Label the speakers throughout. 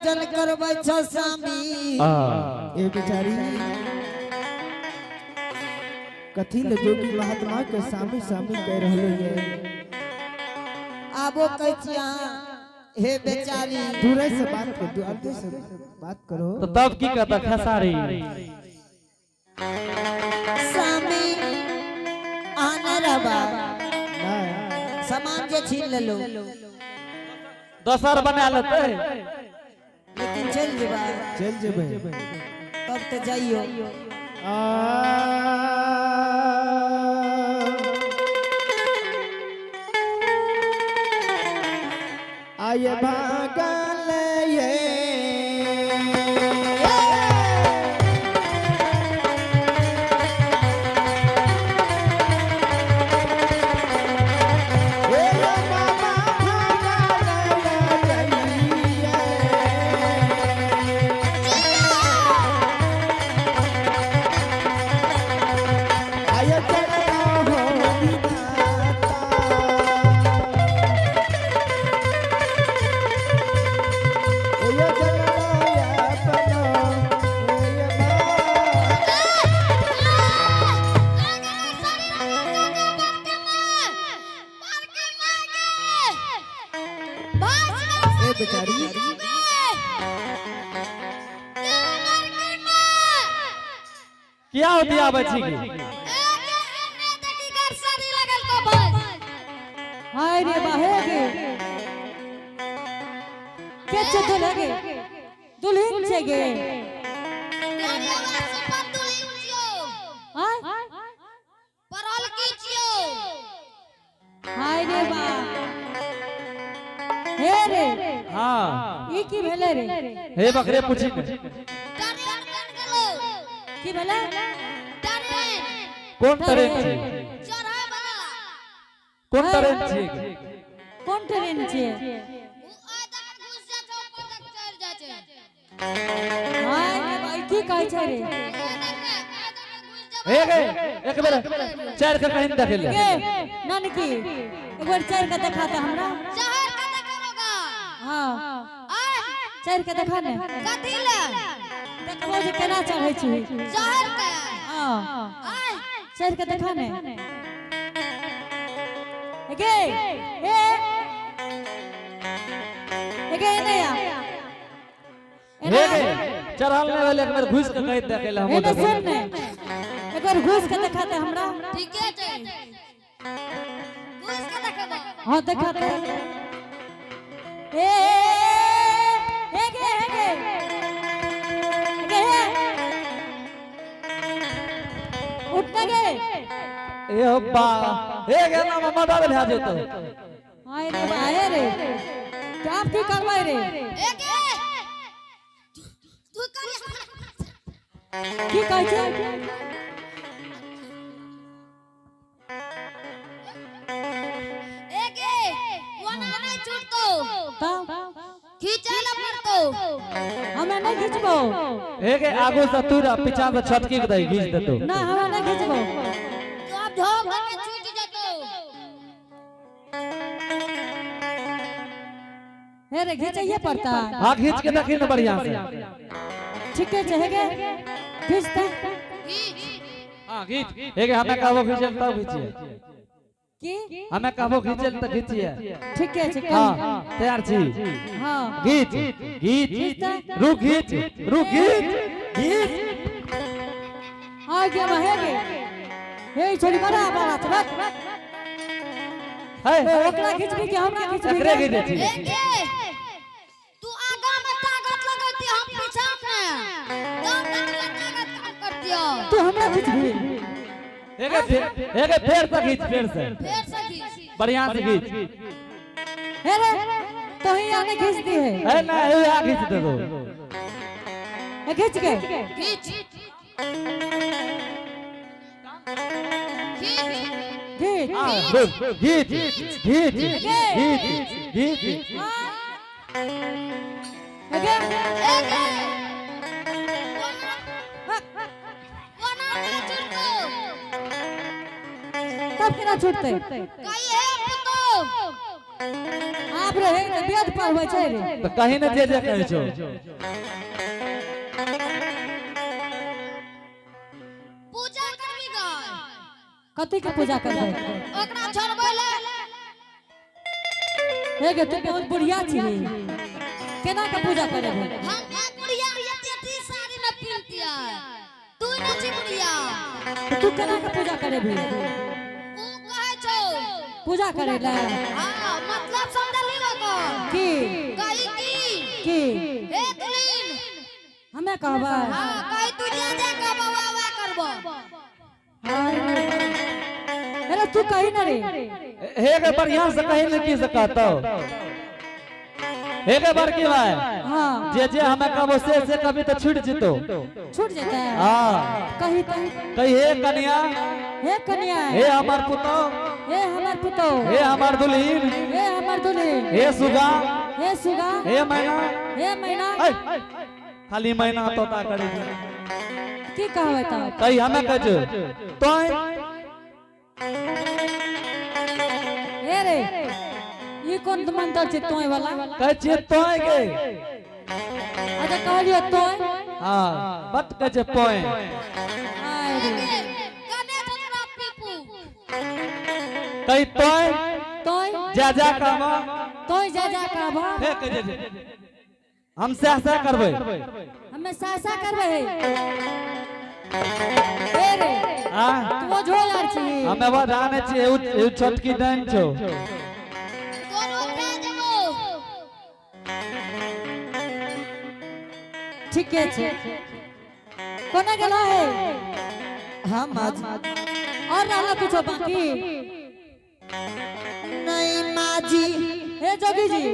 Speaker 1: जन करबै छ स्वामी।
Speaker 2: ए बेचारी, कथी ले जोगी महात्मा के सामी सामी कह रहलो ये?
Speaker 1: आबो कहै छी अहाँ हे बेचारी।
Speaker 2: दूरे से बात कर, दूर से बात करो।
Speaker 3: तो तब की कहता खेसारी?
Speaker 1: स्वामी अहाँ नहि रहबा।
Speaker 2: नहीं।
Speaker 1: सामान जे छीन लेलो।
Speaker 3: दोसर बना लेते।
Speaker 1: लेकिन चलि जेबा?
Speaker 2: चल जेबै।
Speaker 1: तब तऽ जाइयो।
Speaker 2: आ आय भागल ये हे बाबा भागल जइये। आय चलना हो विधाता। ओय चलना अपनो ओय बा। ए बेचारी,
Speaker 3: किया होती आबै छी की?
Speaker 4: हाय रे बाहे गे, के छे दुल्हा गे? दुल्हन छे गे? आय हाय रे बा, हे रे।
Speaker 3: हाँ।
Speaker 4: ई की भेलै रे?
Speaker 3: हे बकरे, पूछी ने।
Speaker 4: की भेलै?
Speaker 3: कोन ट्रेन छी? कोन ट्रेन छी?
Speaker 4: कोन ट्रेन छियै? हाय रे बा, ई की कहै छै रे?
Speaker 3: हे गे, एक बेर चढ़ के कहीं देखे ले।
Speaker 4: गे नानकी, एक बार चढ़ के देखा दे हमरा। हाँ, चढ़ के देखा ने। देखबो जे केना चढ़ै छी। हाँ, चढ़ के देखा ने गे। ए गे, एने आ।
Speaker 3: हे गे, चढ़ल नहीं भेल, एक बेर घुस के कहीं देखे ले हम।
Speaker 4: एने सुन ने, एक बार घुस के देखा दे हमरा।
Speaker 5: ठीके छै, घुस के देखबै।
Speaker 4: हाँ, देखा दे। ए ए गे, हे गे, गे, हे उठने गे।
Speaker 3: ए हो बा, हे गे ना, मर्डर भए जेतो।
Speaker 4: हाय रे बा, हे रे, आप की करबै रे?
Speaker 5: ए गे, तू कर।
Speaker 4: की कहै छै?
Speaker 5: ए गे, ओना नहि छूटतो।
Speaker 4: तब?
Speaker 5: खींचे ला पड़तो।
Speaker 4: हमे नहीं खींचबो।
Speaker 3: हे गे, आगू से तू रह, पीछा से छटकी के दही घीच देतो।
Speaker 4: ना, हमे नहीं खींचबो।
Speaker 5: तो अब झोंक के छूट जतो।
Speaker 4: हे रे, घीचैये पड़ता?
Speaker 3: हाँ, घीच के देखी ने बढ़िया से।
Speaker 4: ठीके छै, हे गे, खींचते।
Speaker 5: खींच।
Speaker 3: हाँ, घीच। हे गे, हमें कहबो घीचल तब घीचिए।
Speaker 4: की?
Speaker 3: हमें कहबो घीचल त घीचिए।
Speaker 4: ठीके छै।
Speaker 3: हाँ, तैयार छी?
Speaker 4: हाँ।
Speaker 3: घीच, घीच। रुक, घीच, रुक, घीच, घीच।
Speaker 4: आ गया हे गे, हे छोड़ी, बड़ा बड़ा छै, रख।
Speaker 3: है।
Speaker 4: ओकरा खींचबी कि हमरा खींचबी?
Speaker 3: एकरे घीचै छी।
Speaker 5: ए गे, तू आगा में ताकत लगैती, हम पीछा में दम दम के ताकत काम करतियो।
Speaker 4: तू हमरा खींचबी?
Speaker 3: हे गे, हे गे, फेर से घीच, फेर से।
Speaker 5: फेर से खींच।
Speaker 3: बढ़िया से घीच।
Speaker 4: हे रे, तो ही आने खींच दी है।
Speaker 3: है ना, हे आ, घीच दे दो।
Speaker 4: ए, खींच के।
Speaker 5: खींच, खींच।
Speaker 4: खींच।
Speaker 3: हाँ, रुक, घीच, घीच, घीच, घीच।
Speaker 4: हे गे।
Speaker 5: ए गे, ओना ओना नहि छूटतो।
Speaker 4: तब केना छूटते?
Speaker 5: कही हे पुतो।
Speaker 4: आप रहे त वेद पढ़बै छै रे।
Speaker 3: तो कहीं ने जे जे कहै छौ।
Speaker 5: पूजा करबी गय।
Speaker 4: कथी के पूजा करबै?
Speaker 5: ओकरा छोड़बै ले।
Speaker 4: हे गे, तू बहुत बुढ़िया छी, केना के पूजा करेबै?
Speaker 5: हम बुढ़िया एते साड़ी न पिनतिया, तू न छी बुढ़िया।
Speaker 4: तू केना के पूजा करेबी?
Speaker 5: ऊ कहै छौ
Speaker 4: पूजा करे ला।
Speaker 5: हां, मतलब समझली ओकर
Speaker 4: की
Speaker 5: कही की
Speaker 4: की
Speaker 5: हे दुलिन
Speaker 4: हमें कहबै?
Speaker 5: हां, कही तू जे जे कहबो वा वा करबो।
Speaker 4: अरे तू कही ना रे।
Speaker 3: हे गे, बढ़िया से कही ने की से कहतो। हे गे बड़की भाई।
Speaker 4: हां।
Speaker 3: जे जे हमें कहबो से कभी तो छूट जितो।
Speaker 4: छूट जेतै?
Speaker 3: हां।
Speaker 4: कही त।
Speaker 3: कही हे कन्या।
Speaker 4: हे कन्या।
Speaker 3: हे हमर पुतो।
Speaker 4: हे हमर पुतो।
Speaker 3: हे हमर दुल्हीन।
Speaker 4: हे हमर दुल्हीन।
Speaker 3: हे सुगा।
Speaker 4: हे सुगा।
Speaker 3: हे मैना।
Speaker 4: हे मैना।
Speaker 3: खाली मैना तोता करी।
Speaker 4: की कहबै त?
Speaker 3: कही हमें कहै छौ तोय।
Speaker 4: हे रे, ई कोन मंत्र छै तोय वाला?
Speaker 3: कहै छियै तोय के।
Speaker 4: अच्छा कहलियो तोय।
Speaker 3: हां, बट कहै छै पोय।
Speaker 4: आय रे।
Speaker 5: कने तोरा पीपू।
Speaker 3: कही तोय।
Speaker 4: तोय।
Speaker 3: जा जा कहबो।
Speaker 4: तोय जा जा कहबो।
Speaker 3: हे कहै छै हम सह सह करबै।
Speaker 4: हमे सह सह करबै। हे रे।
Speaker 3: हां।
Speaker 4: तू ओझो यार छी।
Speaker 3: हमे वो जाने छी, उ छोटकी डाइन छौ।
Speaker 5: तोरो खा जेबो।
Speaker 4: ठीके छै। कोना गेलो है?
Speaker 1: हां माँ जी।
Speaker 4: और रहलो कुछो बाकी?
Speaker 1: नहीं माँ जी।
Speaker 4: हे जोगी जी।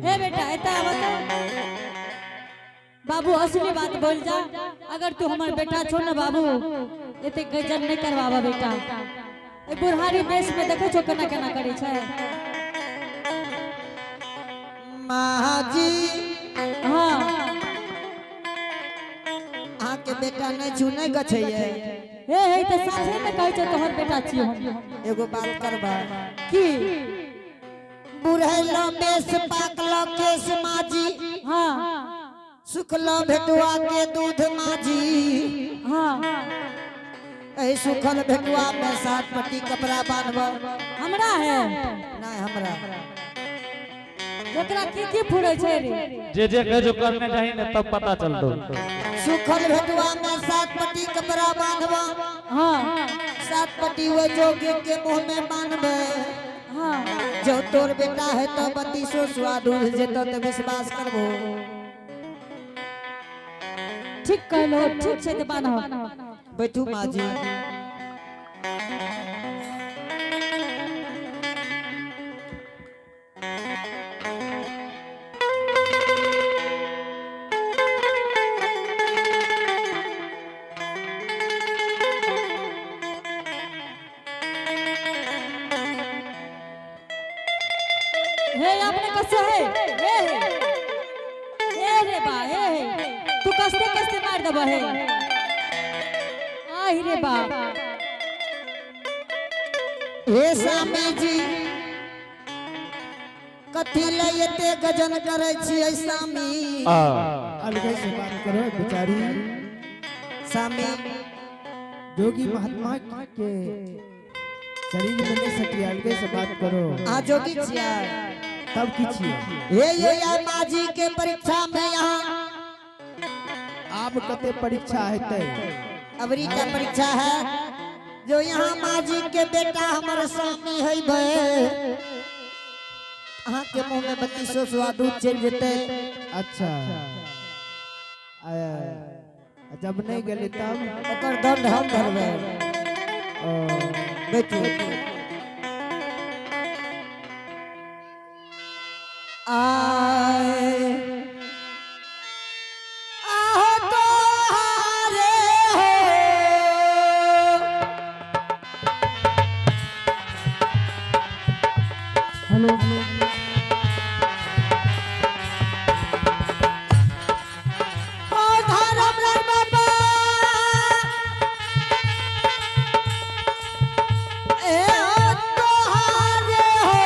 Speaker 4: हे बेटा, एता आवा त। बाबू असली बात बोल जा, अगर तू हमार बेटा छो ना बाबू, एते गजन नहीं करवावा बेटा। ए बुढ़ारी देश में देखै छो केना केना करै छै।
Speaker 1: माँ जी।
Speaker 4: हां।
Speaker 1: अहाँ के बेटा नहीं छु नहीं गछैये।
Speaker 4: हे हे त साथे में कहै छो तोहर बेटा छियो हम।
Speaker 1: एगो बात करबा।
Speaker 4: की?
Speaker 1: बुढ़ैलो बेस पाकलो केस माँ जी।
Speaker 4: हां।
Speaker 1: सुखलो भेटुआ के दूध माँ जी।
Speaker 4: हां।
Speaker 1: एहि सुखल भेटुआ में 7 पट्टी कपड़ा बांधब।
Speaker 4: हमरा है?
Speaker 1: नहीं हमरा।
Speaker 4: ओकरा की की फुरै छै रे?
Speaker 3: जे जे कहै छौ करने जाही ने तब पता चलतो।
Speaker 1: सुखल भेटुआ में 7 पट्टी कपड़ा बांधब।
Speaker 4: हां।
Speaker 1: 7 पट्टी वो जोगी के मुंह में बांधबे।
Speaker 4: हां।
Speaker 1: जो तोर बेटा है तो 32 सुआ दूध जेतो तो विश्वास करबो।
Speaker 4: ठीक कहलो, ठीक छै त बान्ह।
Speaker 1: बैठू माँ जी।
Speaker 4: हे आपने कैसे है? हे हे हे रे बा, हे हे तू कस्ते कस्ते मार दबा हे। आहि रे बा।
Speaker 1: हे स्वामी जी, कथी ले एते गजन करै छियै स्वामी?
Speaker 2: अलगे से बात करो बेचारी।
Speaker 1: स्वामी।
Speaker 2: जोगी महात्मा के शरीर में नहीं सटी, अलगे से बात करो।
Speaker 1: आ जोगी छियै?
Speaker 2: तब की छियै?
Speaker 1: हे ये या माँ जी के परीक्षा में यहाँ
Speaker 2: आब कते परीक्षा हेतै?
Speaker 1: अबरी का परीक्षा है जो यहाँ माँ जी के बेटा हमारे स्वामी है भे। अहाँ के मुंह में 32 सुआ दूध चलि जेतै।
Speaker 2: अच्छा। जब नहीं गेलै तब?
Speaker 1: ओकर दंड हम धरबै। बैठू। आए आहो तो हारे हो।
Speaker 4: हेलो।
Speaker 1: ओ धर्म रे बाबा। ए तो हारे हो।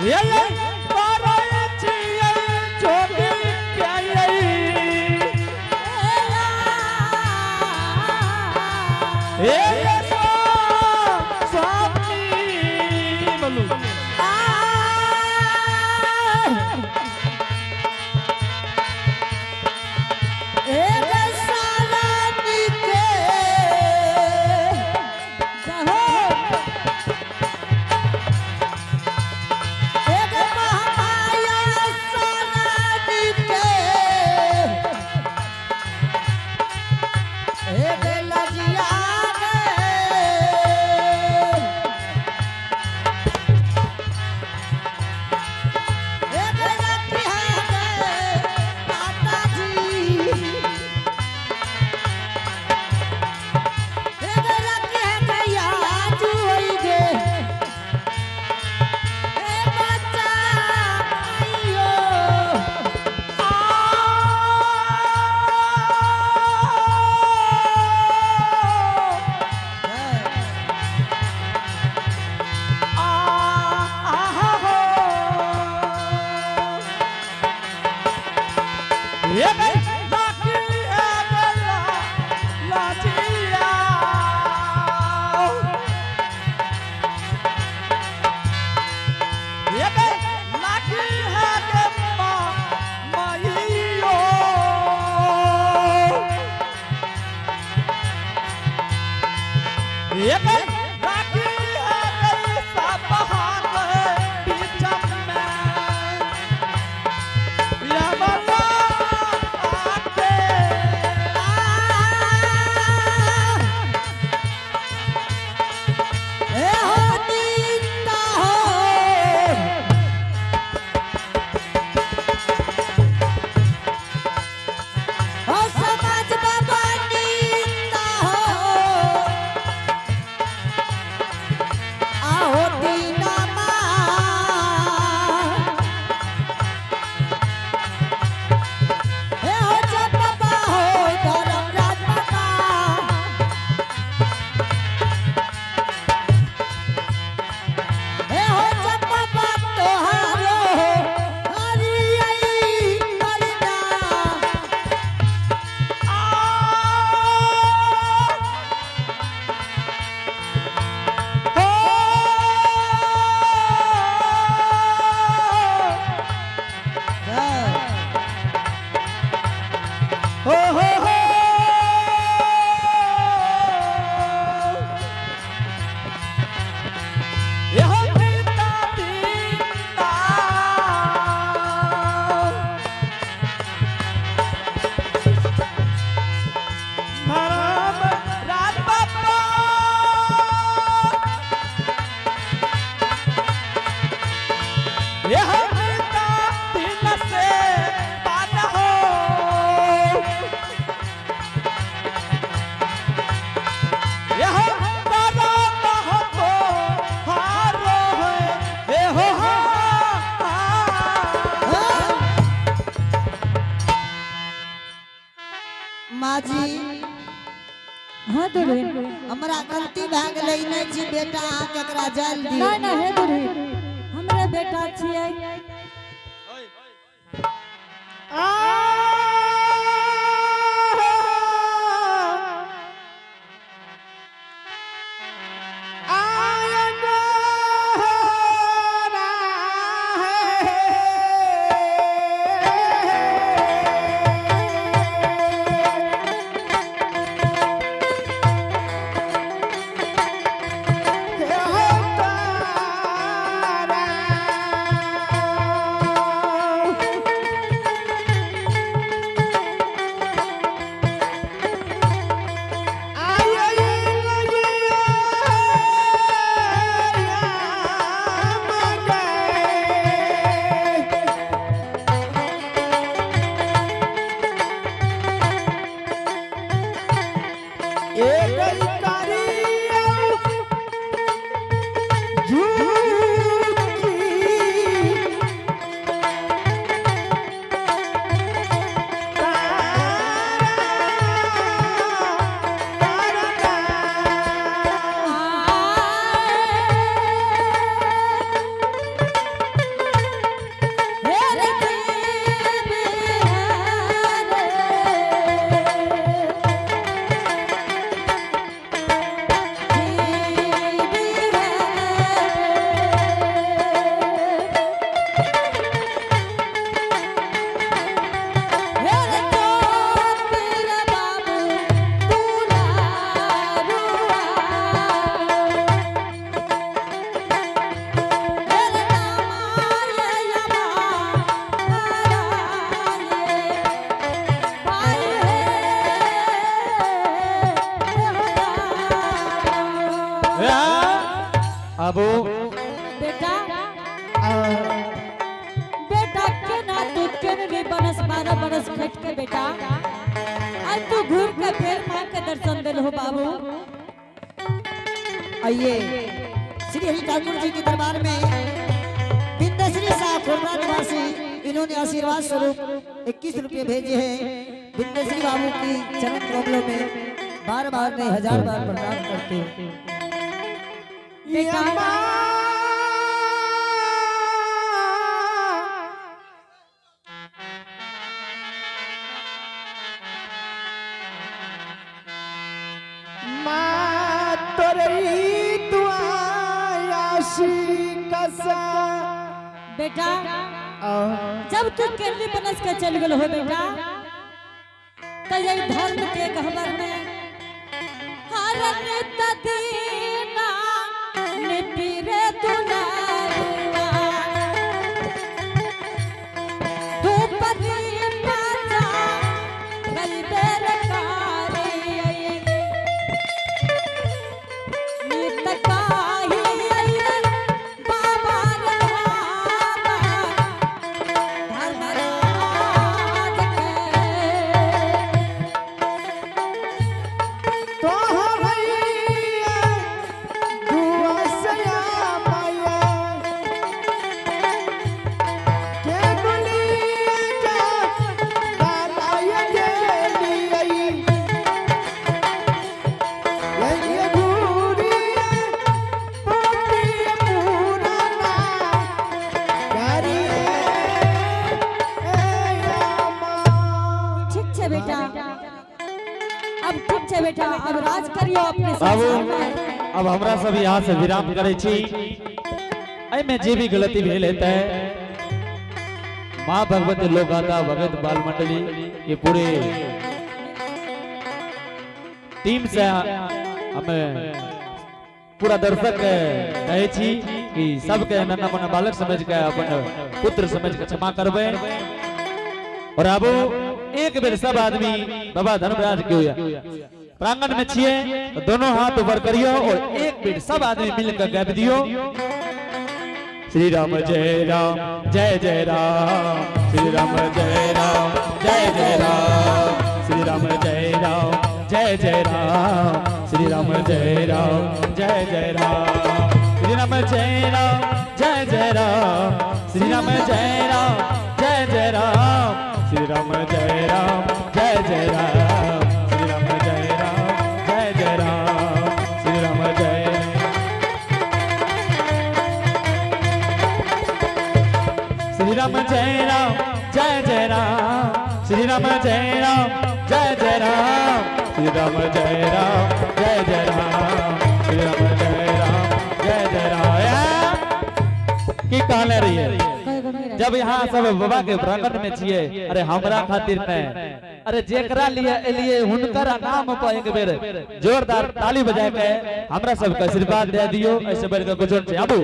Speaker 3: ये करै छियै जोगी के ये स्वामी बोलू
Speaker 1: माँ जी
Speaker 4: हाँ दुल्हन
Speaker 1: हमरा गलती भए गेलै ई नहि छी बेटा अहाँ केकरा जायल दियौ
Speaker 4: नहीं नहीं हे दुल्हन हमरे बेटा छियै
Speaker 2: तारा।
Speaker 3: आबू
Speaker 4: बेटा बेटा केना तू केनली बनस 12 बरस खट के बेटा आज तू घूर के फिर माँ के दर्शन दिल हो बाबू।
Speaker 1: आइए श्री हरि ठाकुर जी के दरबार में बिंदेश्वरी साहब खुर्दा निवासी, इन्होंने आशीर्वाद स्वरूप 21 रुपये भेजे हैं। बिंदेश्वरी बाबू की चरण कमलों में बार बार नहीं 1000 बार प्रणाम करते हैं।
Speaker 4: बेटा बेटा जब तू केली बनस के चल गल हो बेटा तो यही धर्म के गहबर में हरन तदीना निपिरे दुलारुआ तू पति पाचा गई बेरकारी नित काही बाबा धर्मराज के।
Speaker 2: तो भैया दुआ सया माया के दुनिया के बालाय के लिए ये गुड़िया पोती पुराना करिए ए अम्मा।
Speaker 4: ठीक छे बेटा, अब ठीक छे बेटा, अब राज करियो अपने
Speaker 3: बाबू
Speaker 4: संसार में।
Speaker 3: अब हमरा सब यहाँ से विराम करे छी। एहिमे जे भी गलती भेल हेतै माँ भगवती लोकगाथा भगत बाल मंडली के पूरे टीम से हम पूरा दर्शक के कहै छी कि सबके नन्ना मुन्ना बालक समझ के अपन पुत्र समझ के क्षमा करबै। और आबू एक बेर सब आदमी बाबा धर्मराज के प्रांगण में छिए तो दोनों हाथ ऊपर करियो और एक बेर सब आदमी मिलकर गाबि दियो। श्री राम जय राम जय जय राम, श्री राम जय राम जय जय राम, श्री राम जय राम जय जय राम, श्री राम जय राम जय जय राम, श्री राम जय राम जय जय राम, श्री राम जय राम जय जय राम, श्री राम जय राम जय जय राम, श्री राम जय राम जय जय राम, श्री राम जय श्री राम जय राम जय जय राम, श्री राम जय राम जय जय राम, श्री राम जय राम जय जय राम, श्री राम जय राम जय जय राम। की कहले रहिए जब यहाँ सब बाबा के प्रांगण में छिए, अरे हमरा खातिर नहीं, अरे जेकरा लिए एलिए हुनकर नाम पर एक बेर जोरदार ताली बजा के हमरा सबके आशीर्वाद दे दियो। ऐसे बढ़ के कुछ नहीं। आबू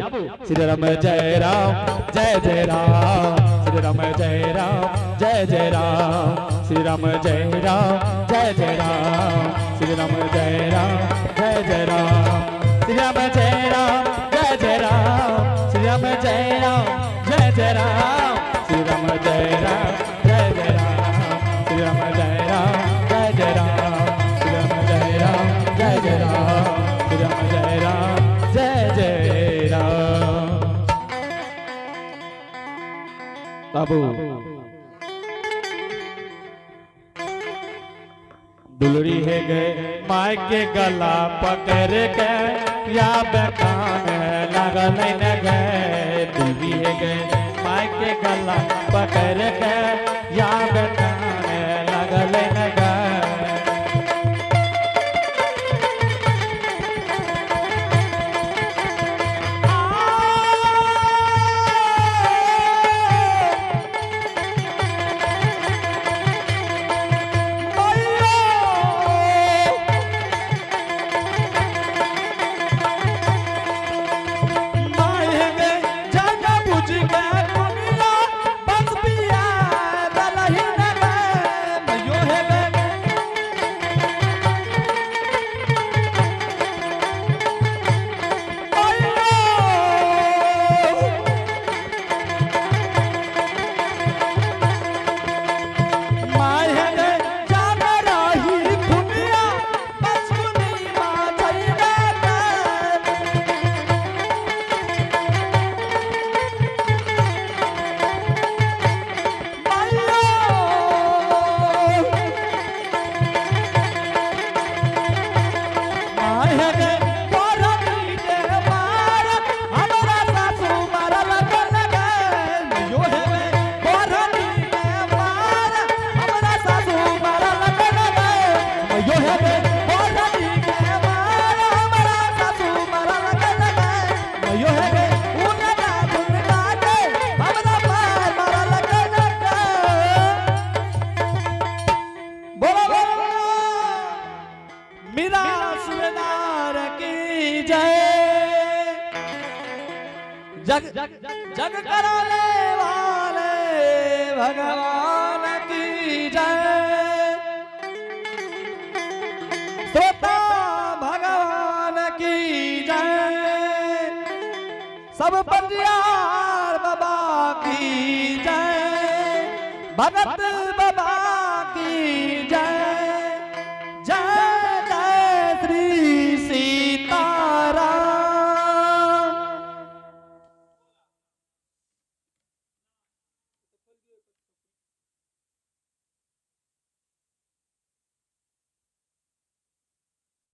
Speaker 3: श्री राम जय राम जय जय राम, श्री राम जय राम जय जय राम, श्री राम जय राम जय जय राम, श्री राम जय राम जय जय राम, श्री राम जय राम जय जय राम, श्री राम जय राम जय जय राम, श्री राम जय राम जय जय राम, श्री राम जय राम जय जय राम, श्री राम जय राम जय जय राम, श्री राम जय राम जय जय राम। बाबू दुलड़ी है गए माय के गला पकड़ के या बेकान लगल न गए, दुलड़ी है गए माय के गला पकड़ के या बेकान लगल न गए। जग जग कराने वाले भगवान की जय। श्रोता भगवान की जय। सब पंजियार बाबा की जय। भगत